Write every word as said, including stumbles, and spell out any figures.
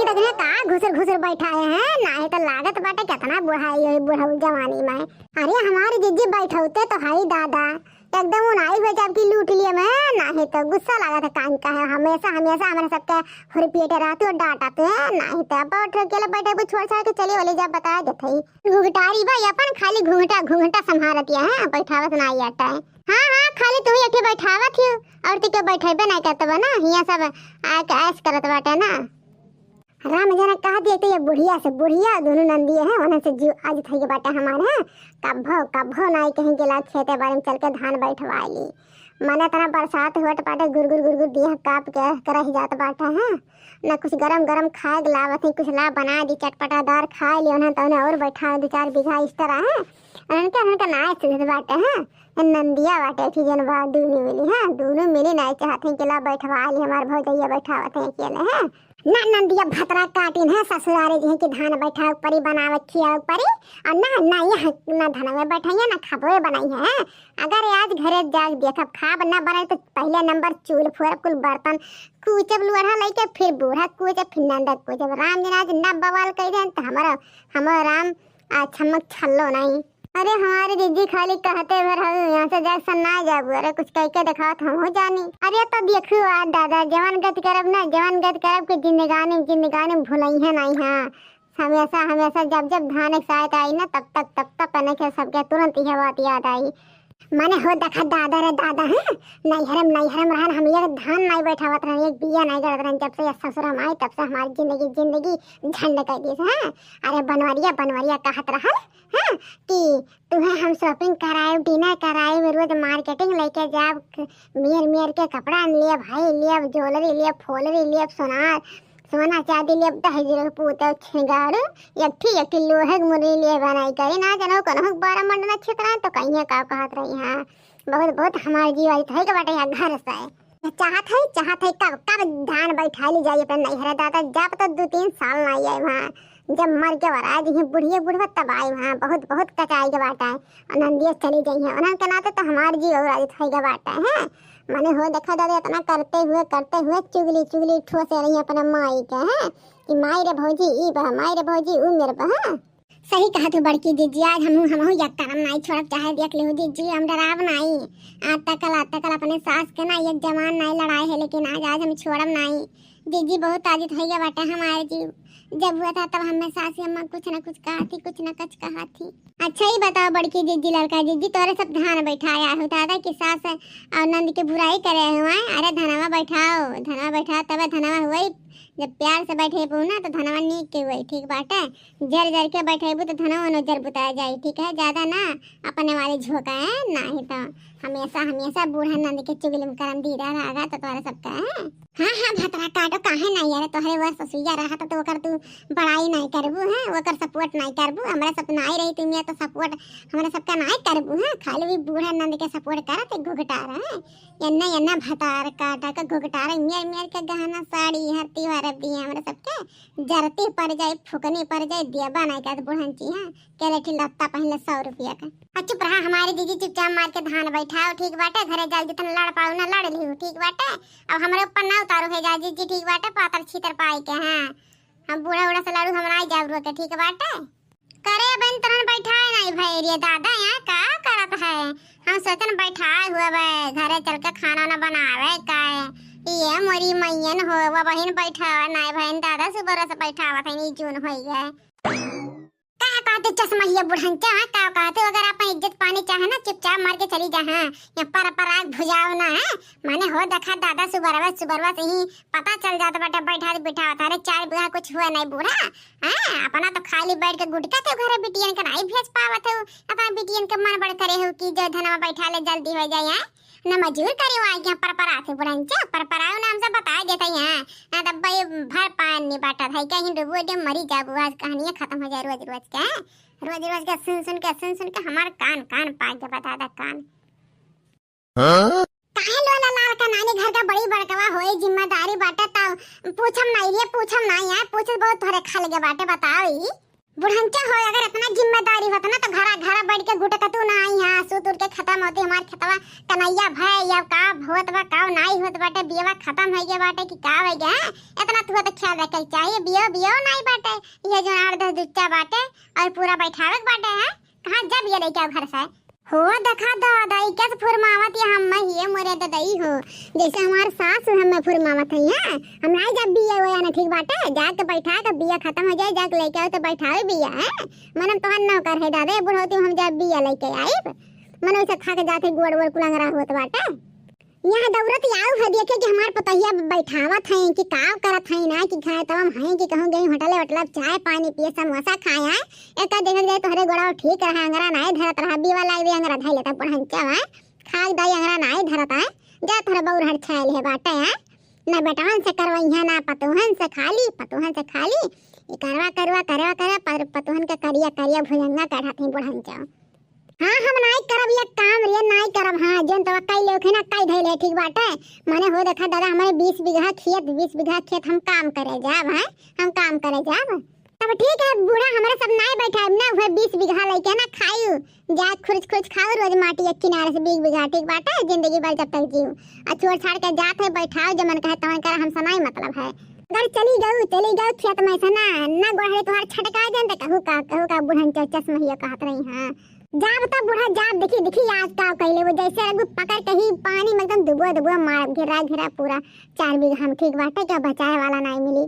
देखने का घुसर घुसर बैठाए हैं, नाहीं तो लागत बाटे केतना बुढ़ाई होई बुढ़ऊ जवानी में। अरे हमारी जिज्जी बैठौते तो हई दादा, एकदम उनाई हुए जब कि लूट लिए मैं, नाहीं तो गुस्सा लागत है कान का है, हमेशा हमेशा हमरे सबके हुरपियटे रहती और डांटत है, नाहीं तो अब बैठ के बैठे कुछ छोड़ छाड़ के चली वाली जब बता देते ही। घुघटारी बा अपन खाली घुंघटा घुंघटा संभारत है, बैठावत ना आई अटा है। हाँ हाँ, खाली तू ही अठे बैठावत ही, और तो क्यों बैठेबे नहीं करत बा ना, हियाँ सब आके ऐश करत बाटे ना। राम जना कह दिए तो ये बुढ़िया से, बुढ़िया दोनों नंदिये हैं, उन्हें से जीव आज थई के बाटे हमारे हैं। कभो कभो नाई कहीं गेला खेते बाड़ी में चल के धान बैठवा ली। मने इतना बरसात होत बाटे, गुरगुर गुरगुर दिया काप के रह जात बाटे हैं। ना कुछ गरम गरम खाए के लावत है, कुछ ला बना दी चटपटादार खाए ली, उन्हें तो उन्हें और बैठा दो चार बीघा इस तरह है। उनके उनके नाई सुनत बाटे हैं। ए नंदिया बाटे थी जन बा दोनों मिली, हाँ दोनों मिली नाई चाहत हैं कि ला बैठवा ली, हमार भौजैया बैठावत हैं अकेले हैं। ना नंदिया भतरा काटिन है ससुरारे जी हैं कि धान बैठावे परी, बनावे खियावे परी, और ना, ना यहाँ ना धनवे बैठाइए ना खबवे बनाई है। अगर आज घरे जाग देखब खाब ना बनाई तो पहले नंबर चूल फोरब कुल बर्तन कूचब लुअरहा लइके फिर बूढ़ा कूचब फिर नंदा कूचब। राम जी आज ना बवाल कह देन तो हमारा, हमारा राम आ छमक छल्लो नहीं। अरे हमारी जिज्जी खाली कहते भर हम यहाँ से जाए सन ना जाबू। अरे कुछ कह के दिखाओ तो हम हो जानी। अरे तो देखू आज दादा जवन गत करब ना, जवन गत करब के जिंदगानी जिंदगानी भुलई है नहीं। हाँ हमेशा हमेशा जब जब धान एक साथ आई ना तब तक तब तक कने के सबके तुरंत यह बात याद आई। माने हो देखा दादा रे दादा, हैं नैहरम नैहरम रहन हम एक धान नहीं बैठावत रहन, एक बिया नहीं गड़त रहन। जब से ये ससुरम आई तब से हमारी जिंदगी जिंदगी झंड कर दी है। अरे बनवरिया बनवरिया कहत रहल हाँ, कि तुहे हम shopping कराएब, dinner कराएब, रोज marketing लेके जाब, मेर मेर के कपड़ा लेब, भाई लेब, jewellery लेब, फोलरी लेब, सोनार, सोना चांदी लेब, दहेज रे पूत छिनगाड़ू, एक ठी एक ठी लोहे के मुरली लेब, बनाई करी ना जनो कोनो बारह मंडना छितरा तो कहिए का कहत रही हाँ। बहुत बहुत हमार जीव आई थई के बाटे यहाँ घर से। चाहत है, चाहत है कब, कब धान बैठा ली जाई अपने नैहरे दादा, जब तो दो तीन साल ना आए वहाँ, जब मर के वरा जी बुढ़िए बुढ़वा तब आए वहाँ, बहुत, बहुत कचाई के बाटा है। और नंदिया चली जाई है, उन्हन के नाते तो हमार जीव और आदित होई के बाटा है। माने हो देखा दादा इतना करते हुए, करते हुए चुगली, चुगली ठोसे रही अपने माई के है कि माई रे भौजी ई बा, माई रे भौजी ऊ मेर बा, हाँ। सही कहत हो बड़की जिज्जी, आज हमहू, हमहू एक करम नाई छोड़ब, चाहे देख लेहु जिज्जी, हम डराब नाई। आज तकल, आज तकल अपने सास के ना एक जवान नाई लड़ाए है, लेकिन आज, आज हम छोड़ब नाई। जिज्जी बहुत आजित होइगा बाटे हमारे जीव। जब हुआ था तब हमें सास अम्मा कुछ ना कुछ कहा थी, कुछ ना कुछ कहा थी। अच्छा ही बताओ बड़की जिज्जी, लड़का जिज्जी, तोरे सब धान बैठाया हो दादा कि सास और नंद के बुराई करे हुआ है। अरे धनवा बैठाओ, धनवा बैठाओ, तबे धनवा हुआ ही। जब प्यार से बैठे ना तो धनवा नीक के हुआ ही, ठीक बाटे। जर जर के बैठेबू तो धनवा नजर बुताया जाई, ठीक है? ज्यादा ना अपने वाली झोंका है, नाही तो हमेशा हमेशा बूढ़ा नंद के चुगली में करम दीदा रहा तो तोहरे सबका है। हाँ हाँ भतरा काटो, काहे ना यार, तोहरे वह ससुइया रहा तो ओकर तू बड़ाई नहीं करबू है, ओकर support नहीं करबू। हमरा सब नाई रही तुम तो support हमरा सबका नाई करबू है, खाली भी बूढ़ा नंद के support करत घुघटा रहे। एन्ना एन्ना भतार काटा के घुघटा रहे, मेर मेर के गहना साड़ी हर त्योहार अब दिए हमरा सबके। जरती पड़ जाई, फुकनी पड़ जाई, दिया बनाई का बुढ़न चिहा के लेठी लत्ता पहले सौ रुपया का। आ चुप रहा हमारे दीदी, चुपचाप मार के धान बैठाओ, ठीक बाटे? घरे जाल जितना लड़ पाओ ना लड़ लियो, ठीक बाटे? अब हमरे ऊपर ना उतारू है जा जीजी, ठीक बाटे? पातर छीतर पाई के, हाँ, हम बूढ़ा उड़ा से लड़ू, हम ना जाब रो के, ठीक बाटे? करे बन तरन बैठाए नहीं भई रे दादा, यहाँ का करत है? हम सोचन बैठाए हुए बे, घरे चल के खाना ना बनावे का है। ये मोरी मैयन हो, वो बहिन बैठावे नहीं बहन दादा, सुबह से बैठावत है, नहीं जून होई है। का कहते चश्मा ये बुढ़ंचा, हाँ, का कहते? अगर अपन इज्जत पानी चाहे ना, चुपचाप मर के चली जा, हाँ, यहाँ पर पर आग भुजाओ ना, हाँ। माने हो देखा दादा, सुबरवा, सुबरवा से ही पता चल जात बाटे, बैठा बैठा, अरे चार बीघा कुछ हुआ नहीं बूढ़ा, हाँ, अपना तो खाली बैठ के गुटका थे घरे बिटियन के नहीं भेज पावत हो, अपना बिटियन के मन बड़ करे हो कि जो धनवा बैठा ले जल्दी हो जाए, हाँ। न मजूर करे वाई के परपरा थे बुढ़ंचा, परपराओ नाम से बता देते हैं। ना तब भाई भर पान नहीं बाटा था, क्या हिंदू बोल दे मरी जाबू, आज कहानियां खत्म हो जाए रोज रोज के। रोज रोज के सुन सुन के, सुन सुन के हमार कान, कान पाक गया बता दा कान। हाँ? काहे लोला लाल का नानी घर का बड़ी बड़कवा होई जिम्मेदारी बाटे ता पूछम नहीं रे, पूछम नहीं है, पूछे बहुत थोड़े खा लगे बाटे बताओ ई। बुढ़ंचा हो, अगर इतना जिम्मेदारी होत ना तो घरा घरा बैठ के गुटकतू ना आई, हाँ, सूत उठ के खत्म होती हमार खेतवा। कनैया भय या का होत बा, का नाई होत बाटे, बियवा खत्म हो गया बाटे कि का हो गया, हैं? इतना तू तो ख्याल रखे के चाहिए, बियो बियो नाई बाटे, ये जो आठ दस दुच्चा बाटे और पूरा बैठावे के बाटे, हैं? कहाँ जब ये लेके आओ घर से? हो देखा दादा, ई कैसे फुरमावत या हम ही मोरे ददई हो, जैसे हमार सास हमें फुरमावत है, हैं? हम नाई जब बिया वो ना ठीक बाटे, जाके बैठा के बिया खत्म हो जाए, जाके लेके आओ तो बैठावे बिया, हैं? मनम तोहर नौकर है दादा, बुढ़ौती हम जब बिया लेके आइब, मन वैसे खा के जाते गोड़ वोड़ कुलंगरा होत बाटे। यहाँ दौड़त आऊ है, देखे कि हमार पतोहिया बैठावत है कि का करत है ना, कि खाए तब हम हैं कि कहूँ गई होटल वोटल चाय पानी पिए समोसा खाए आए। एक देखा जाए तोहरे गोड़ा ठीक रहा, अंगरा नाई धरत रहा, बीवा लाग दे अंगरा धै लेता बुढ़ंचा है, खाक दाई अंगरा नाई धरत है। जा तोहरा बौर हर छायल है बाटे है, ना बेटवन से करवई है ना पतोहन से खाली, पतोहन से खाली। ये करवा करवा करवा करवा पर पतोहन के करिया करिया भुजंगा काढ़त है बुढ़ंचा। हाँ, हम नाई करब ये काम रे, नाई करब। हाँ, जोन तवा कई लेखे ना कई धैले, ठीक बाटे। मने हो देखा दादा, हमारे बीस बीघा खेत, बीस बीघा खेत हम काम करे जाब, हैं? हम काम करे जाब। तब ठीक है बूढ़ा, हमारे सब नाई बैठाइब ना, वह बीस बीघा लेके ना खायू, जा खुरच खुरच खाओ रोज माटी एक किनारे से बीस बीघा, ठीक बाटे, जिंदगी भर जब तक जीव। आ छोड़ छाड़ के जात है बैठाओ, जो मन कहे तवन कर, हमसे नाई मतलब है। अगर चली गऊ, चली गऊ खेत में से ना, ना गोहरे तोहार छटका जान त कहू का, कहू का बुढ़न चचस महिया कहत रही, हाँ। जाब त बूढ़ा जाब, देखी, देखी आज का कइले वो, जैसे रघु पकड़ के ही पानी में एकदम डुबो, डुबो मारब, घेरा, घेरा पूरा चार बीघा हम, ठीक बाटे, क्या बचाए वाला नाई मिली।